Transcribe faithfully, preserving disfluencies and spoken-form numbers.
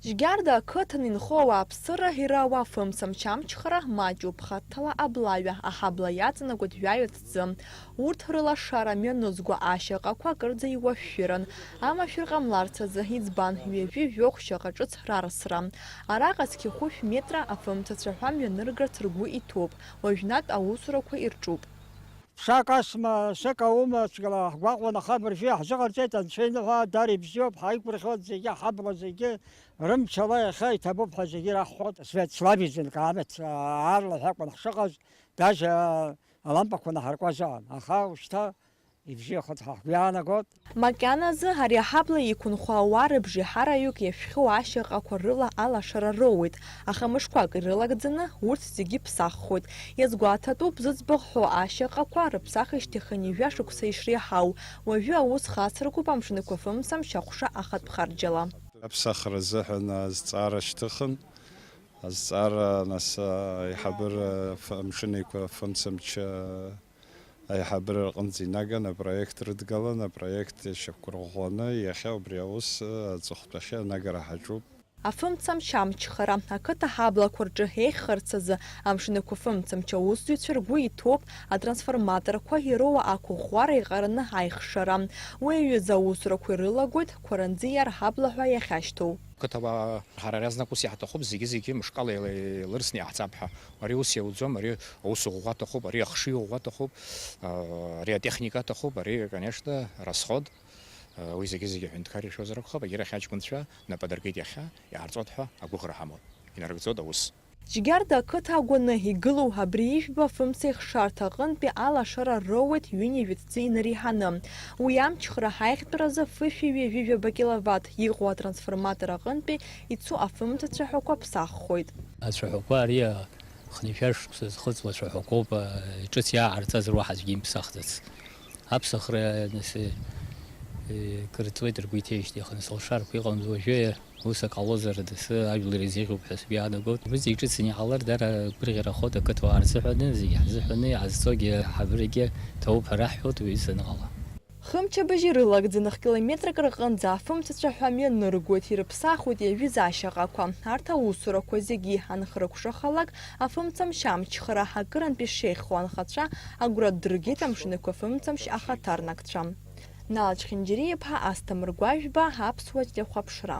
Џьгьарда ақыҭан инхо ауааԥсыра ирауа афымцамч амчхара маҷуп, хаҭала аблаҩа аҳабла иаҵанакуеит жәаҩа ҭӡы. Урҭ рылашара мҩанызго ашьаҟақәа акырӡа иуашәшәыран, амашәыр ҟамларц азы иӡбан ҩажәи жәохә шьаҟа ҿыц рарсра. Араҟа цқьа хәышә метра афымцацәа ҳәа мҩаныргарц ргәы иҭоуп, уажәнатә аусурақәа ирҿуп. Ԥшак асма, сык аума, цәгьала ҳгәаҟуан, аха абыржәы иаҳзыҟарҵеит, Анцәа иныҳәа, дара ибзиоуп, ҳаигәырӷьоит зегьы, ҳабла зегьы, рымчала иахьа иҭабуп ҳәа зегьы ираҳҳәоит. Свет слабизынк аамеҭ аарлаҳәа акәын ҳшыҟаз, даже алампақәа наҳаркуазаан, аха ушьҭа ибзиахоит ҳәа ҳгәы иаанагоит. Макьаназы ари аҳабла иқәынхо ауаа рыбжеиҳараҩык иашәхьоу ашьаҟақәа рыла алашара роуеит, аха мышқәак ирылагӡаны урҭ зегьы ԥсаххоит. Иазгәаҭатәуп зыӡбахә ҳәоу ашьаҟақәа рыԥсахижьҭеи хынҩажәа шықәса ишреиҳау. Уажәы аус хацыркуп амшынқәа фымцамч аҟәша ахатә харџьала. Аԥсахра азыҳәан азҵаара шьҭыхын. Азҵаара, нас, аиҳабыра ф-, амшын еиқәа фымцамч аиҳабыра рҟынӡа инаган, апроект рыдгалан, апроект ишьақәгәырӷәӷәаны иахьа убри аус аҵыхәтәахьы анагара ҳаҿуп. Афымцамч амчхара, ақыҭа ҳаблақәа рҿы еиӷьхарц азы амшынқәа фымцамч аусзуҩцәа ргәы иҭоуп атрансформаторқәа ироуа ақәыӷәӷәара еиҟараны аихшара. Уи аҩыза аусурақәа ирылагоит Қәаранӡиа рҳабла ҳәа иахьашьҭоу. Қыҭауаа ҳара иаразнак ус иаҳҭахуп, зегьы-зегьы мышкала еила-, еилырсны иаҳцап ҳәа. Ари ус иауӡом, ари аус ӷәӷәа аҭахуп, ари ахшыҩ ӷәӷәа аҭахуп, а, ари атехника аҭахуп, ари, конечно, расход. Уи зегьы-зегьы аҳәынҭқар иршәозар акәхап, егьырахь аҷкәынцәа нап адыркит иахьа, иаарҵоит ҳәа агәыӷра ҳамоуп, инарыгӡоит аус. Џьгьарда ақыҭа агәаны игылоу абри ижәба фымца ихшарҭа аҟынтәи алашара роуеит ҩынҩажәи ҭӡы инареиҳаны. Уи амчхара ҳаиӷьтәразы фышәи ҩажәи жәаба киловатт иҟоу атрансформатор аҟынтәи ицу афымца цәаҳәақәа ԥсаххоит. Ацәаҳәақәа ари хынҩажәа шықәса зхыҵуа ацәаҳәақәоуп, ҿыц иааҟарҵазар уаҳа аӡәгьы имԥсахӡац. Аԥсахра, нас, э, кыр ҵуеит ргәы иҭеижьҭеи, аха, нас, лшарақәа иҟамыз уажәы ус ак ҟалозар, дасы ажәлар изеиӷьуп ҳәа сгәы иаанагоит. Убри зегь ҿыцны иҟалар, дара гәырӷьарахоит ақыҭауаа рзыҳәаны, зегь ҳзыҳәаны, иҟазҵогьы ҳабрагьы ҭоуп ҳәа раҳҳәоит, уи саныҟала. Хымчабыжь ирылагӡаны хә-километрак рҟынӡа афымцацәа ҳәа мҩаныргоит, ирыԥсахуеит иаҩыз ашьаҟақәа. Арҭ аусурақәа зегьы анхрыкәшахалак, афымцамч амчхара акырынтә ишеиӷьхо анхацәа агәра дыргеит амшынқәа фымцамч ахаҭарнакцәа. Нал Чхинџьариа-иԥҳа, Асҭамыр Гәажәба, Аԥсуа телехәаԥшра.